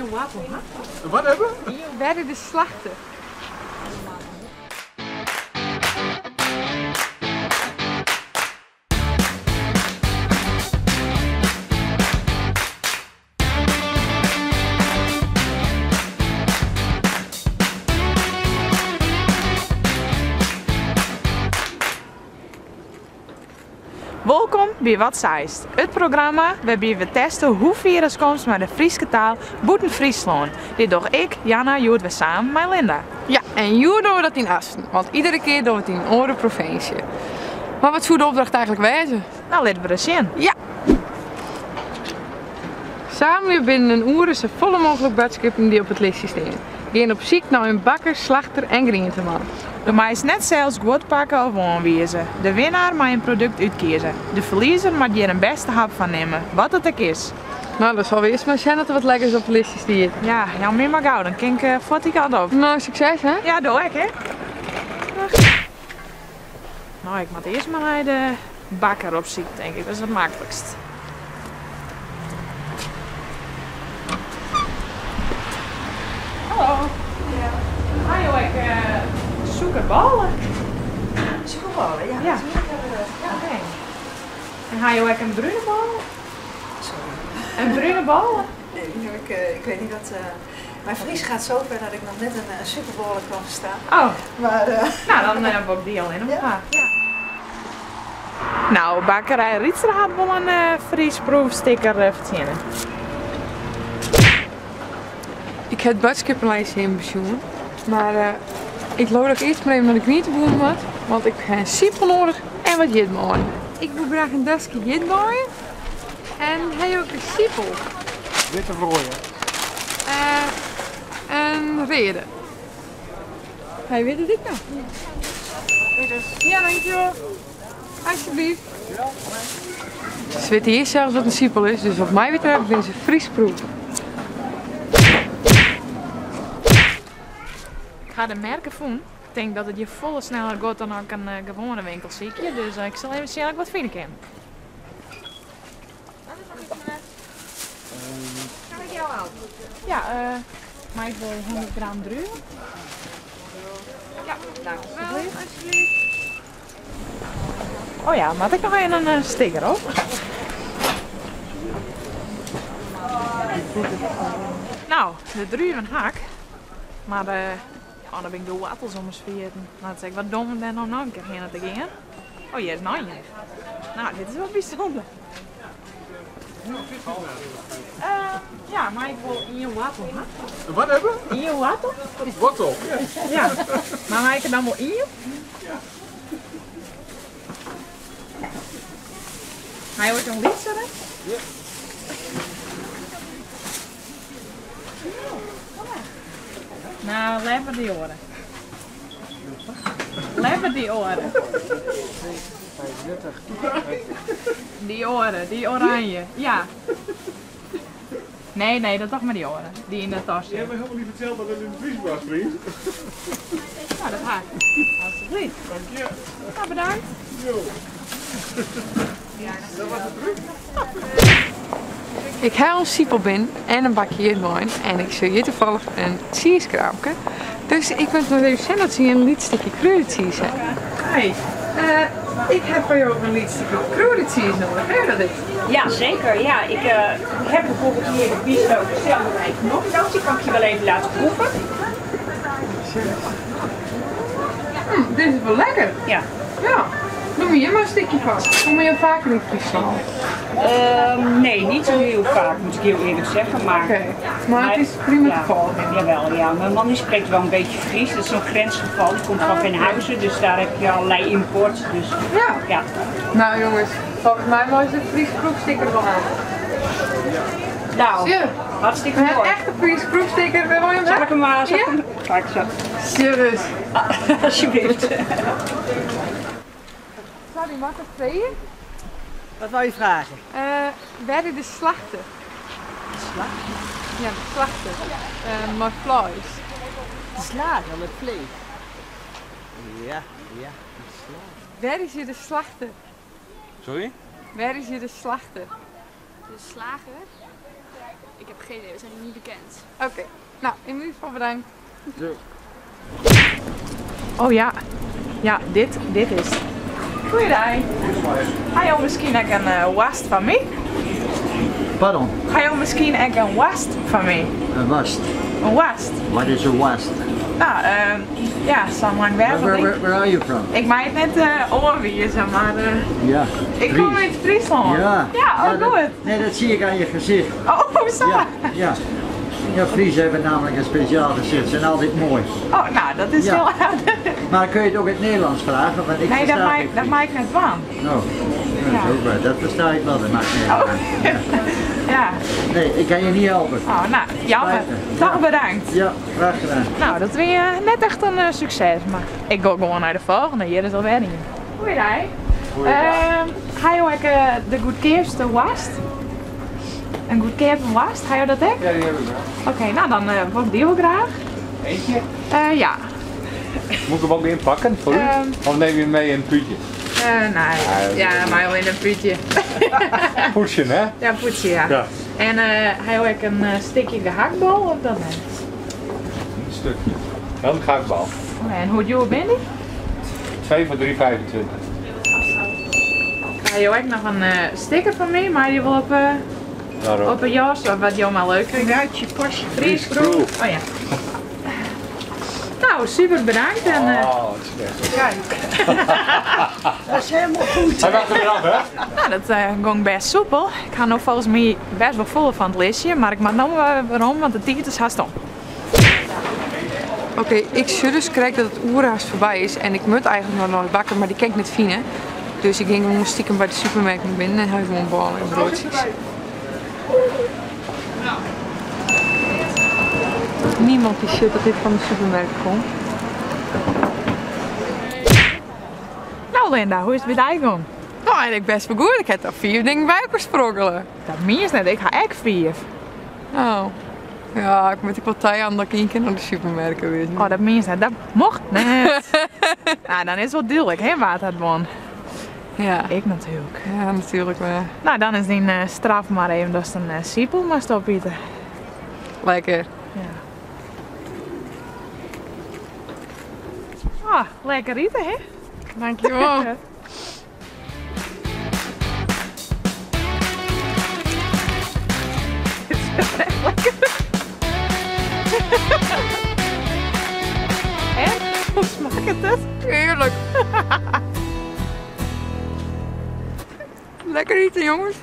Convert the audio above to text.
Ien woartel, ha? Wat hebben? Wêr is de slachter? Wolkom by Wat Seist, it programma wêrby't we teste hoe fier ast komst mei de Fryske taal bûten Fryslân. Dit doch ik, Janna, hjoed wer samen mei Linda. Ja, en hjoed dogge we dat yn Assen, want iedere kear dogge we it yn in oare provinsje. Mar wat soe de opdracht eigentlik wêze? No, litte we ris sjen. Ja! Sammelje binnen in oere safolle mooglik boadskippen dy't op it listje stean. Gean op syk nei in bakker, slachter en grienteman. Do meist net sels guod pakke of oanwize. De winnaar mei in produkt útkieze. De ferliezer moat hjir in bêste hap fan nimme, wat it ek is. No, dan sille we earst mar sjen oft der wat lekkers op it listje stiet. Ja, jou my mar gau, dan kin ik fuort dy kant op. No, sukses hè? Ja, do ek hè. No, ik moat earst mar nei de bakker op syk, tink ik. Dat is it maklikst. Hallo. Ha jo ek sûkerbôle? Sûkerbôle, ja. Ja. Oké. En ha jo ek in brune bôle? Sorry. In brune bôle? Nee, die heb ik, ik weet niet wat. Mijn Fries gaat zover dat ik nog net een sûkerbôle kan verstaan. Oh. Maar, No, dan wol ik dy allinnich mar ha. Ja. No, bakkerij Riedstra hat wol in Fries proefsticker fertsjinne. Ik ha it boadskippenlijstje even besjoen, mar ik leau dat ik earst mar even nei de grienteboer moat, want ik ha in sipel noadich en wat jitmeien. Ik woe graach in doaske jitmeien en ha jo ek in sipel? Wit of reade? In reade. Hy wit it ek noch. Ja, dankjewol. Alsjeblieft. Se witte hjir sels wat in sipel is, dus wat my betreft binne se Fryskproef. Ik ha de merke fûn. Ik tink dat it hjir folle sneller giet dan as ik in gewoane winkel sykje, dus ik sil even sjen oft ik wat fine kin. Kan ik jou helpen? Ja, mei ik wol 100 gram druven? Ja, dankjewel. Alsjeblieft. Oh ja, moat ik noch even in sticker op? No, de druven ha ik. Mar ja, dan bin ik de woartels ommers ferjitten. No, it is ek wat dom om dêr no noch in kear hinne te gean. Oh, hjir is noch ien. No, dit is wol bysûnder. Ja, mei ik wol ien woartel ha? Wat hebben? Ien woartel? Wortel? Ja. Mar mei ik der dan wol ien? Ja. Ha jo ek in lytsere? Ja. No, leaver dy oare. Leaver dy oare. Dy oare, dy oranje. Ja. Nee, nee, dan toch mar dy oare. Dy yn de tas. Je hebt me helemaal niet verteld dat het in de Fries was, vriend. Nou, dat ha ik. Alsjeblieft. Dank je. Nou, bedankt. Jo. Dat was de truc. Ik ha al sipel binnen en in bakje jitmein en ik sjoch hjir tafallich in tsiiskraamke. Dus ik moat noch even sjen oft sy in lyts stikje krûdetsiis ha. Hi, ik ha foar jo in lyts stikje krûdetsiis noadich. Ha jo dat ek? Ja, zeker. Ja, ik heb bijvoorbeeld hier de bieslook selderij knoflook. Die kan ik je wel even laten proeven. Dit is wol lekker. Ja. Ja. Doe my hjir mar in stikje fan. Komme jo faker yn Fryslân? Nee, niet zo heel vaak, moet ik heel eerlijk zeggen. Maar, Oké, maar het is prima te volgen. Jawel, ja. Mijn man die spreekt wel een beetje Fries. Dat is zo'n grensgeval. Die komt van Venhuizen, dus daar heb je allerlei import. Dus, Ja. ja. Nou jongens, volgens mij mogen ze de Fries proefsticker wel aan. Nou, Tje. hartstikke Een mooi. echte Fries proefsticker, wil je hem Zal ik hem maar, zal ik Ja? hem? Kijk zo. Serieus. Alsjeblieft. Sorry, mag ik freegje? Wat wou je vragen? Wêr is de slachter? De slachter? Ja, de slachter. Mei fleis. De slager met vlees? Ja, ja, de slager. Wêr is hjir de slachter? Sorry? Wêr is hjir de slachter? De slager? Ik heb geen idee, we zijn hier niet bekend. Oké, nou in ieder geval bedankt. Oh ja, ja, dit, dit is. Goeiedag. Ha jo miskien ek in woarst foar my? Pardon, Ha jo miskien ek in woarst foar my? een wast. In woarst? Wat is een wast? Nou, ja, zo'n lang Where, werf. where, where, where are you from? Ik maak het net oorwiezen, maar Ja. ik kom Fries. uit Friesland. Ja. Ja, oh dat- goed. Nee, dat zie ik aan je gezicht. Oh, zo. Ja, ja. Ja, Friesen hebben namelijk een speciaal gezicht. Ze zijn altijd mooi. Oh, nou, dat is Ja. heel aardig. Maar kun je het ook in het Nederlands vragen? Want ik Nee, dat versta maak, geen dat Fries. maak ik net van. Oh, dat is ook waar. Dat versta ik wel. Dat maakt niet Oh. uit. Ja. Ja. Nee, ik kan je niet helpen. Oh, nou, jammer. Spijt me. Toch Ja. bedankt. Ja, graag gedaan. Nou, dat weer net echt een succes. Maar ik ga gewoon naar de volgende. Hier is alweer een. Goeiedag. Ga je ook de goedkeerste worst? Een goedkeerste worst, ga je dat ook? Ja, die heb ik wel. Oké, nou dan wil ik die wel graag. Eentje? Ja. Moet ik hem ook inpakken voor u? Of neem je hem mee in een puutje? Nee, ja, maar wel in een puutje. Poetsen, hè? Ja, poetje, ja. Ja. En hij ook een stukje gehaktbal of dat net? Een stukje. Wel een gehaktbal. Oké, en hoe duur ben die? 2 voor 3,25. Ga je ook nog een sticker van mij, maar die wil Daarop. op een jas of wat jou maar leuk vindt. Ruitje, pasje. Fries Crew. Oh ja. Nou, super bedankt. En, Oh, wat slecht. Kijk. Dat is helemaal goed. Hij wacht eraf, hè? Nou, dat ging best soepel. Ik ga nog volgens mij best wel vol van het listje, maar ik maak nou waarom, want de ticket is haast om. Oké, ik zie dus krijg dat het oerhaast voorbij is en ik moet eigenlijk nog naar de bakker, maar die kan ik niet vinden. Dus ik ging gewoon stiekem bij de supermarkt naar binnen en heb gewoon ballen en broodjes. Niemand die shit dat dit van de supermarkt komt. Nou Linda, hoe is het met jou gegaan? Nou, eigenlijk best wel goed. Ik heb al 4 dingen bij elkaar sprokkelen. Dat meen je net, ik ga echt 4. Oh. Ja, ik moet ook wel tijd aan dat ik één keer naar de supermarkt weer. Oh, dat meen je net. Dat mocht net. Nou, dan is het wel duidelijk, hè, waar het won. Ja. Ik natuurlijk. Ja, natuurlijk wel. Nou, dan is die straf maar even dat ze een siepel maar stoppieten. Lekker. Ja. Ah, lekker eten, hè? Dankjewel. Het is echt lekker. En? Hoe smaakt het? Heerlijk. Lekker eten, jongens.